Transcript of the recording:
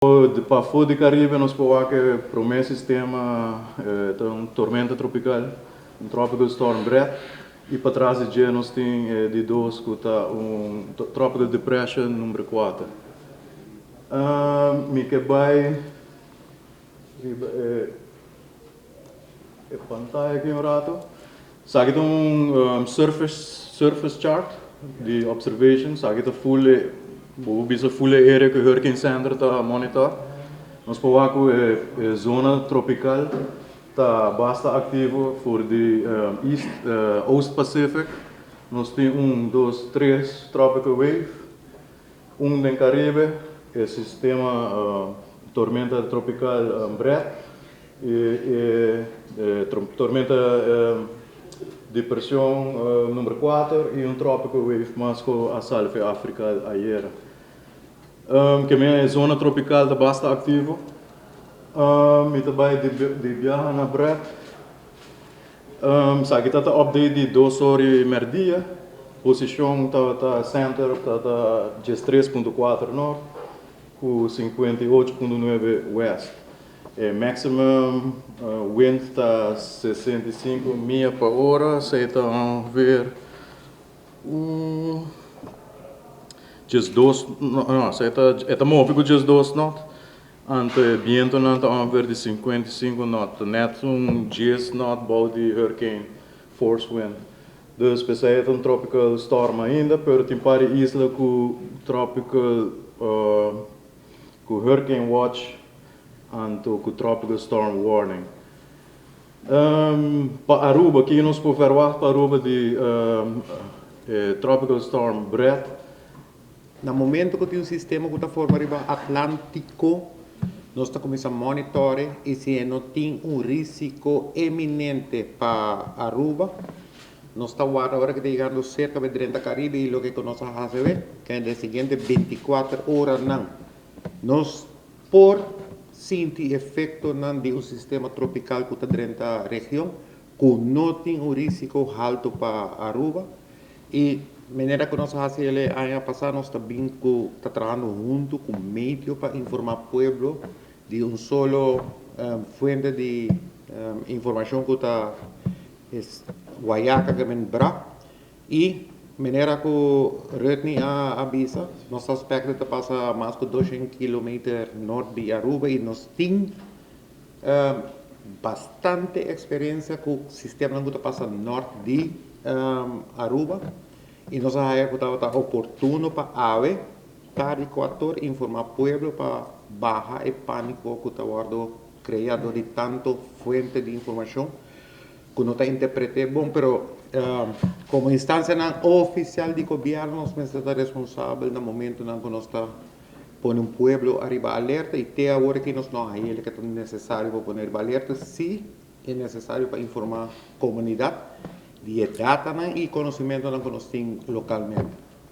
Pafó di Karibe nos por wak e promé sistema ta un tormenta tropikal, un tropical storm Bret, i patras di dje nos tin e di dos ku ta un tropical depression number kuater. Mi ke bai riba e e pantaya aki un rato. Esaki ta un surface surface chart di observation. Esaki ta full e, bo por bisa full e area ku e Hurricane Center ta monitor. Nos por wak ku e e zona tropical ta basta aktivo for di east oost Pacific. Nos tin un, dos, tres tropical wave. Un den Caribe, e sistema tormenta tropical Bret y e tormenta depresion number kuater y un tropical wave mas cu a sali for Africa ayera. Keme e zona tropical ta basta activo. Mi ta bay di biaha na Bret. Esaki ta ta update di dos or y merdia. Posicion tabata center tabata 13.4 nort cu 58.9 west. E maximum wind ta 65 mia pa ora, esey ta ongeveer un 12, no, esey ta, e ta move cu 12 knot. Anto e bientonan ta ongeveer di 55 knot, net un 10 knot bou di hurricane force wind. Dus p'esei e ta un tropical storm ainda, pero tin par di isla cu tropical cu hurricane watch anto cu tropical storm warning. Pa Aruba, kico nos por verwacht pa Aruba di e tropical storm Bret? Na momento ku tin un sistema ku ta forma riba Atlantiko, nos ta kuminsá monitore i si e no tin un risiko eminente pa Aruba, nos ta warda ora ku ta yegando serka pa e drenta Karibe i loke ku nos a hasi awe, ke den e siguiente 24 oranan nos por sinti efektonan di un sistema tropikal ku ta drenta region ku no tin un risiko haltu pa Aruba i manera ku nos a hasi el e aña pasá nos ta bin ku ta trahando huntu ku medio pa informá pueblo di un solo fuente di informashon ku ta Wayaca ke men bra i manera ku Rudney a bisa nos ta spèkta ta pasa mas ku 200 kilometer nort di Aruba i nos tin Bastante experiencia cu sistemanan cu ta pasa nort di Aruba y nos a haya cu tabata oportuno pa awe tardi cuator informa pueblo pa baha e panico cu ta wordo crea door di tanto fuente di informacion cu no ta interprete bon pero como instancianan oficial di gobierno nos mester ta responsabel na momentonan cu nos ta Pone un pueblo ariba alerta y te awor aki nos no haye loke ta necesario pa pone riba alerta, si e necesario pa informa comunidad di e datanan y conocimentonan cu nos tin localmente.